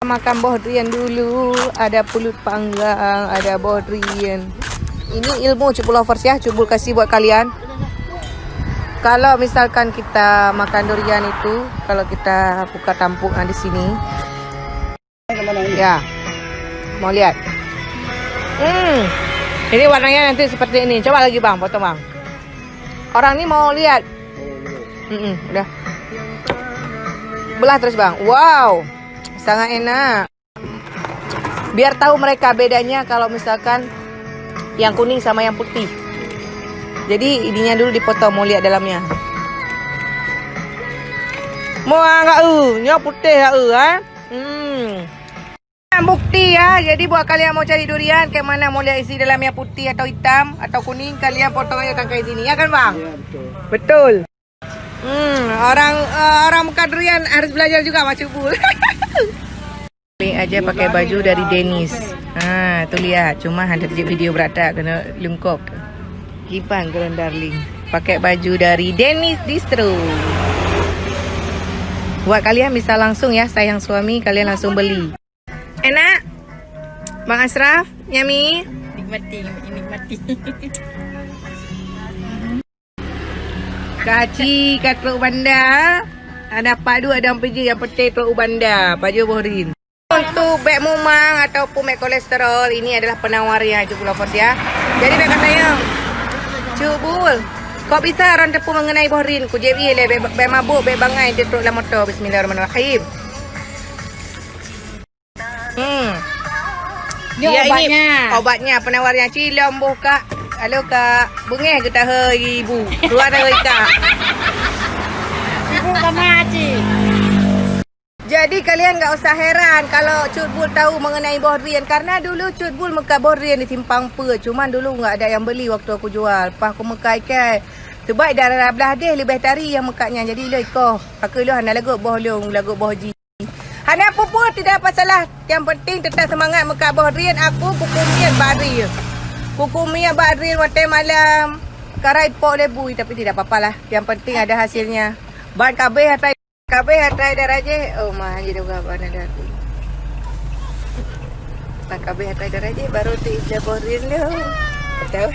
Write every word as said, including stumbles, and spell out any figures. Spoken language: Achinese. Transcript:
Makan boh durian dulu, ada pulut panggang, ada boh durian. Ini ilmu Cut Bul Lovers ya, Cut Bul kasih buat kalian. Kalau misalkan kita makan durian itu, kalau kita buka tampuk yang di sini, ya, mau lihat. Hmm, ini warnanya nanti seperti ini. Coba lagi bang, potong bang. Orang ni mau lihat. Mm-mm, udah. Belah terus bang. Wow, sangat enak. Biar tahu mereka bedanya kalau misalkan yang kuning sama yang putih. Jadi ininya dulu dipotong, mau lihat dalamnya. Mau enggak eu, nyoe putih ya eu, eh? Hmm. Bukti ya. Jadi buat kalian mau cari durian, ke mana mau lihat isi dalamnya putih atau hitam atau kuning, kalian potong aja tangkai sini, ya kan bang? Iya, betul. Betul. Hmm, orang eh, orang buka durian harus belajar juga macam Bul. Ni aja pakai baju dari Dennis. Ha, tu lihat, cuma hana jadi video berat tak kena lengkap. Gimana keren darling? Pakai baju dari Dennis Distro. Buat kalian bisa langsung ya sayang suami, kalian langsung beli. Enak? Bang Ashraf, Nyami? Nikmati, nikmati. Kaci ka trok banda. Ada padu ada piji yang penting trok u banda. Paju boh rin. Untuk bek mumang ataupun bek kolesterol, ini adalah penawarnya Cut Bul Lovers ya. Jadi bek katanya, Cut Bul, kok bisa orang teupeu mengenai boh rin? Ku jawab, "Iya leh, bek, bek mabuk, bek bangai, trok lam motor." Bismillahirrahmanirrahim. Hmm. Ni ya, obatnya. Ini obatnya, penawarnya. Cilom boh kak. Halo kak. Bengeh ke tahe ibu. Keluar tahe kak. Ibu kama cik. Jadi kalian nggak usah heran kalau Cut Bul tahu mengenai boh rin, karena dulu Cut Bul meukat boh rin di Simpang Peuet. Cuman dulu nggak ada yang beli waktu aku jual. Pas aku meukat ikai, sebab daerah blah deh leubeh tari yang meukatnya. Jadi iloi koh. Aku iloi hana lagot boh lôn, lagot boh ji. Hana peue-peue tidak masalah. Yang penting tetap semangat meukat boh rin. Aku kukumiet bak rin. Kukumiet bak rin watèe malam. Karai pok lebui tapi tidak apa-apa lah. Yang penting ada hasilnya. Ban kabeh atai, kabeh atai darajeh. Oh mah jadi gaban ada. Ban kabeh atai darajeh baru tu ija boh rin tu. Tahu.